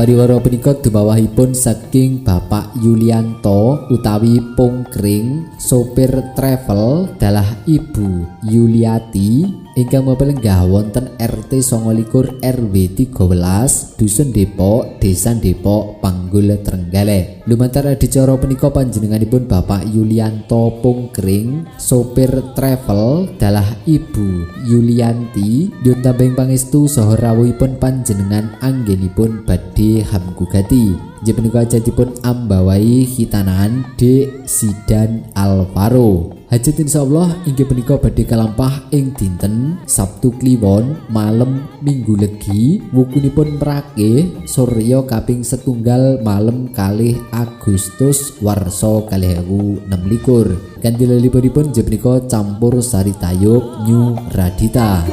Pariwara punika dumawahipun saking Bapak Yulianto utawi Pungkring sopir travel dalah Ibu Yuliati ingkang mapelenggah wonten RT 29 RW 13 Dusun Depok, Desa Depok, Panggul, Trenggalek. Lumantar adicara punika panjenenganipun Bapak Yulianto Pungkring sopir travel dalah Ibu Yulianti nyuwun tambahing pangestu saha rawuhipun panjenengan anggenipun badhe hamgugati. Inggih punika hajatipun ambawai khitanan Dek Sidan Alvaro. Hajat insyaallah inggih punika badhe kalampah ing dinten Sabtu Kliwon malem Minggu Legi wukunipun mrake surya kaping setunggal malem 2 Agustus warsa 2026. Kanthi lelipuripun inggih punika campur sari tayub New Radita.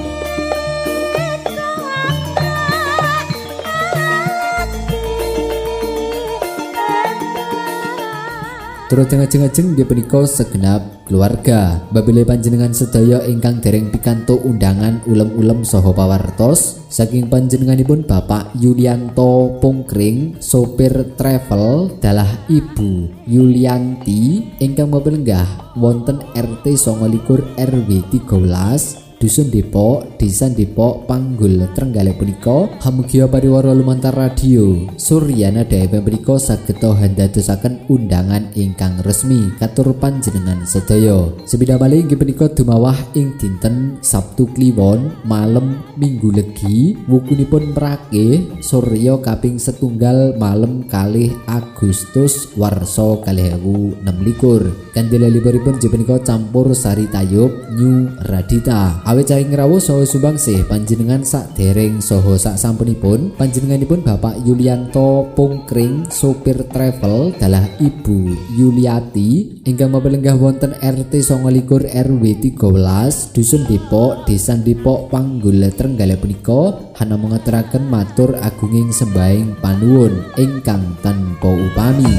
Turut ajeng-ajeng nggih punika segenap keluarga. Babile panjenengan sedaya ingkang dereng pikantuk undangan ulem-ulem saha pawartos saking panjenenganipun Bapak Yulianto Pungkring sopir travel dalah Ibu Yulianti ingkang mapelenggah wonten RT 29 RW 13 Dusun Depok, Desa Depok, Panggul, Trenggalek punika hamugia pariwara lumantar radio Suryana FM punika saged handadosaken undangan ingkang resmi katur panjenengan sedaya. Sepindah malih inggih punika dumawah ing dinten Sabtu Kliwon malem Minggu Legi wukunipun mrake surya kaping setunggal malem 2 Agustus warsa 2026. Kanthi lelipuripun inggih punika campur sari tayub New Radita. Awit saking rawuh saha sumbangsih panjenengan sak dereng saha sak sampunipun panjenenganipun Bapak Yulianto Pungkring sopir travel dalah Ibu Yuliati ingkang mapelenggah wonten RT 29 RW 13 Dusun Depok, Desa Depok, Panggul, Trenggalek punika hanamung ngaturaken matur agunging sembahing panuwun ingkang tanpa upami.